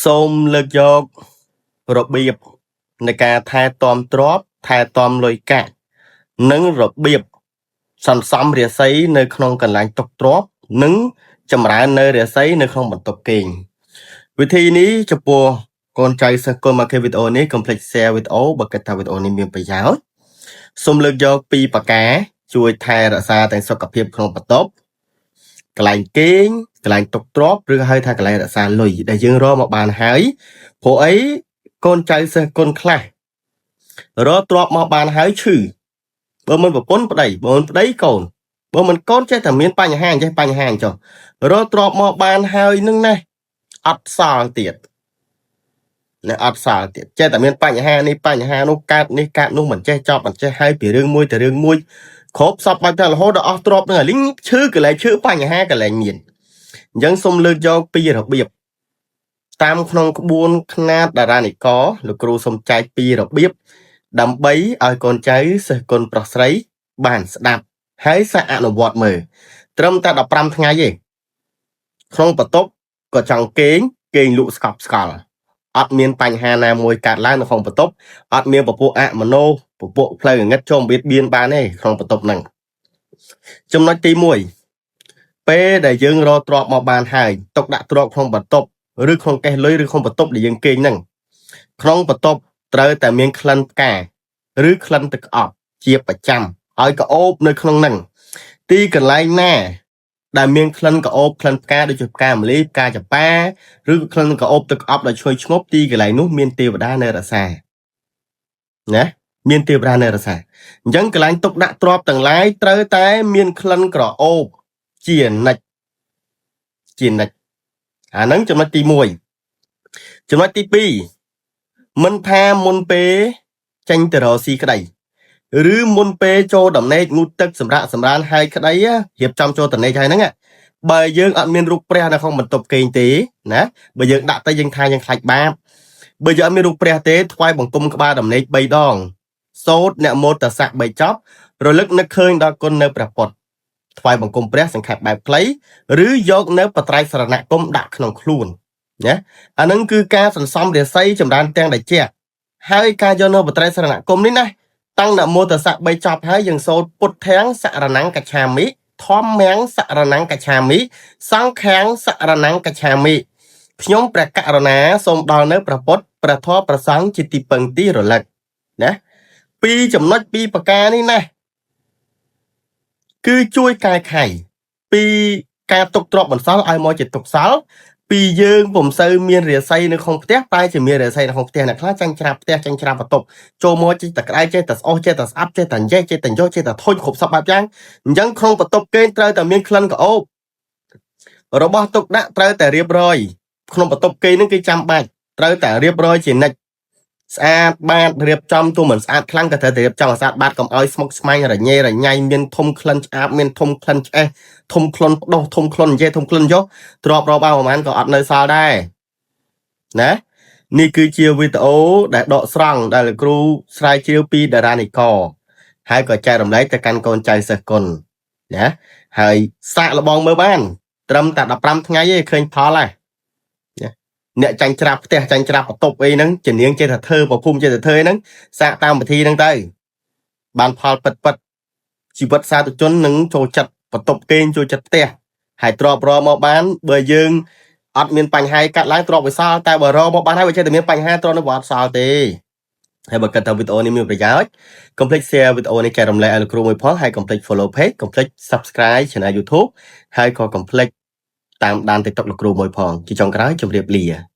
សូមលើកយករបៀបនៃការថែទាំទ្រព្យថែទាំលុយកាក់និងរបៀបសន្សំរាសីនៅក្នុងកន្លែងទុកទ្រព្យនិងចម្រើននៅរាសីនៅក្នុងបន្ទប់គេងវិធីនេះចំពោះកូនចៅសិស្សកូនមកគេវីដេអូនេះកុំភ្លេច share វីដេអូបើគិតថាវីដេអូនេះមានប្រយោជន៍សូមលើកយកពីរប្រការជួយថែរក្សាទាំងសុខភាពក្នុងបន្ទប់កន្លែងគេងកន្លែងទុកទ្រព្យឬហៅថាកន្លែងរក្សាលុយដែលយើងរកមកបានហើយព្រោះអីកូនចៅសិស្សកូនខ្លះរកទ្រព្យមកបានហើយឈឺបើមិនប្រពន្ធប្តីបើមិនប្តីកូនបើមិនកូនចេះតែមានបញ្ហាអញ្ចេះបញ្ហាអញ្ចោះរកទ្រព្យមកបានហើយនឹងណាអត់សល់ទៀតណាអត់សល់ទៀតចេះតែមានបញ្ហានេះបញ្ហានោះកើតនេះកើតនោះមិនចេះចប់មិនចេះហើយពីរឿងមួយទៅរឿងមួយគ្រប់សពបែបតែរហូតដល់អស់ទ្រព្យនឹងអាលីងឈឺកន្លែងឈឺបញ្ហាកន្លែងមានអញ្ចឹងសូមលើកយកពីរបៀបតាមក្នុងក្បួនខ្នាតតារានិករលោកគ្រូសូមចែកពីរបៀបដើម្បីឲ្យកូនចៅសិស្សកូនប្រុសស្រីបានស្ដាប់ហើយសាកអនុវត្តមើលត្រឹមតែ15ថ្ងៃទេក្នុងបន្ទប់ក៏ចង់គេងគេងលក់ស្កប់ស្កល់អត់មានបញ្ហាណាមួយកើតឡើងនៅក្នុងបន្ទប់អត់មានពពួកអមโนពពួកផ្លូវងងឹតចូលបៀតបៀនបានទេក្នុងបន្ទប់ហ្នឹងចំណុចទី1ពេលដែលយើងរកទ្រព្យមកបានហើយទុកដាក់ទ្រព្យក្នុងបន្ទប់ឬក្នុងកេះលុយឬក្នុងបន្ទប់ដែលយើងគេងហ្នឹងក្នុងបន្ទប់ត្រូវតែមានក្លិនផ្កាឬក្លិនទឹកអប់ជាប្រចាំឲ្យក្អូបនៅក្នុងហ្នឹងទីកន្លែងណាដែលមានក្លិនក្អូបក្លិនផ្កាដូចជាផ្កាម្លិះផ្កាចំប៉ាឬក៏ក្លិនក្អូបទឹកអប់ដែលឈ្ងុយឈ្ងប់ទីកន្លែងនោះមានទេវតានៅរក្សាណាមានទេវតានៅរក្សាអញ្ចឹងកន្លែងទុកដាក់ទ្រព្យទាំងឡាយត្រូវតែមានក្លិនក្រអូបជានិច្ចជានិច្ចអាហ្នឹងចំណុចទី1ចំណុចទី2មិនថាមុនពេលចេញទៅរកស៊ីក្តីឬមុនពេលចូលដំណេកងូតទឹកសម្រាប់សម្រានហើយក្តីរៀបចំចូលដំណេកហើយហ្នឹងបើយើងអត់មានរូបព្រះនៅក្នុងបន្ទប់គេងទេណាបើយើងដាក់ទៅយើងថាយើងខ្លាចបាបបើយើងអត់មានរូបព្រះទេថ្វាយបង្គំក្បាលដំណេក3ដងសូត្រនមោតស្សៈ3ចប់រលឹកនឹកឃើញដល់គុណនៅព្រះពុទ្ធថ្វាយបង្គំព្រះសង្ខេបបែបខ្លីឬយកនៅបត្រៃសរណគមដាក់ក្នុងខ្លួនណាអានឹងគឺការសន្សំរាសីចម្រើនទាំងដែលជាហើយការយកនៅបត្រៃសរណគមនេះណាតាំងនមោតស្សៈ3ចប់ហើយយើងសូត្រពុទ្ធាំងសរណង្កច្ឆាមិធម្មំសរណង្កច្ឆាមិសង្ឃាំងសរណង្កច្ឆាមិខ្ញុំព្រះករុណាសូមដល់នៅព្រះពុទ្ធព្រះធម៌ព្រះសង្ឃជាទីពឹងទីរលឹកណាពីរចំណុចពីរប្រការនេះណាគឺជួយកែខៃពីការទុកទ្រព្យបន្សល់ឲ្យមកជាទុកសល់ពីយើងពុំសូវមានរាសីនៅក្នុងផ្ទះតែជាមានរាសីនៅក្នុងផ្ទះអ្នកខ្លះចាញ់ច្រាបផ្ទះចាញ់ច្រាបបន្ទប់ចូលមកចេះតែក្តៅចេះតែស្អុះចេះតែស្អាប់ចេះតែញេះចេះតែយកចេះតែធុញគ្រប់សពបែបយ៉ាងអញ្ចឹងក្នុងបន្ទប់គេងត្រូវតែមានក្លិនក្រអូបរបស់ទុកដាក់ត្រូវតែរៀបរយក្នុងបន្ទប់គេងនឹងគឺចាំបាច់ត្រូវតែរៀបរយជានិច្ចស្អាតបាតរៀបចំទោះមិនស្អាតខ្លាំងក៏ត្រូវតែរៀបចំឲ្យស្អាតបាតកុំឲ្យស្មុគស្មាញរញ៉េរញ៉ៃមានធំក្លិនឆ្អាបមានធំក្លិនឆ្អេះធំក្លិនផ្ដុសធំក្លិននិយាយធំក្លិនយកទ្របរាប់បានប្រហែលក៏អត់នៅសល់ដែរណានេះគឺជាវីដេអូដែលដកស្រង់ដែលលោកគ្រូស្រាវជ្រាវពីតារានិករហើយក៏ចែករំលែកទៅកាន់កូនចៅសិស្សគុណណាហើយសាកល្បងមើលបានត្រឹមតែ15ថ្ងៃទេឃើញផលហើយអ្នកចាញ់ច្រាបផ្ទះចាញ់ច្រាបបន្ទប់អីហ្នឹងជំនាញចេះតែធ្វើប្រភុំចេះតែធ្វើហ្នឹងសាកតាមវិធីហ្នឹងទៅបានផលពិតពិតជីវិតសាធុជននឹងចូលចិត្តបន្ទប់គេងចូលចិត្តផ្ទះហើយទ្របរមកបានបើយើងអត់មានបញ្ហាកាត់ឡើងទ្របវាសល់តែបើរមកបានហើយវាចេះតែមានបញ្ហាទ្របនៅវាអត់សល់ទេហើយបើគិតថាវីដេអូនេះមានប្រយោជន៍កុំភ្លេច share វីដេអូនេះចែករំលែកឲ្យលោកគ្រូមួយផងហើយកុំភ្លេច follow page កុំភ្លេច subscribe channel YouTube ហើយក៏កុំភ្លេចតាមដាន TikTok លោកគ្រូមួយផងជាចុងក្រោយជម្រាបលា។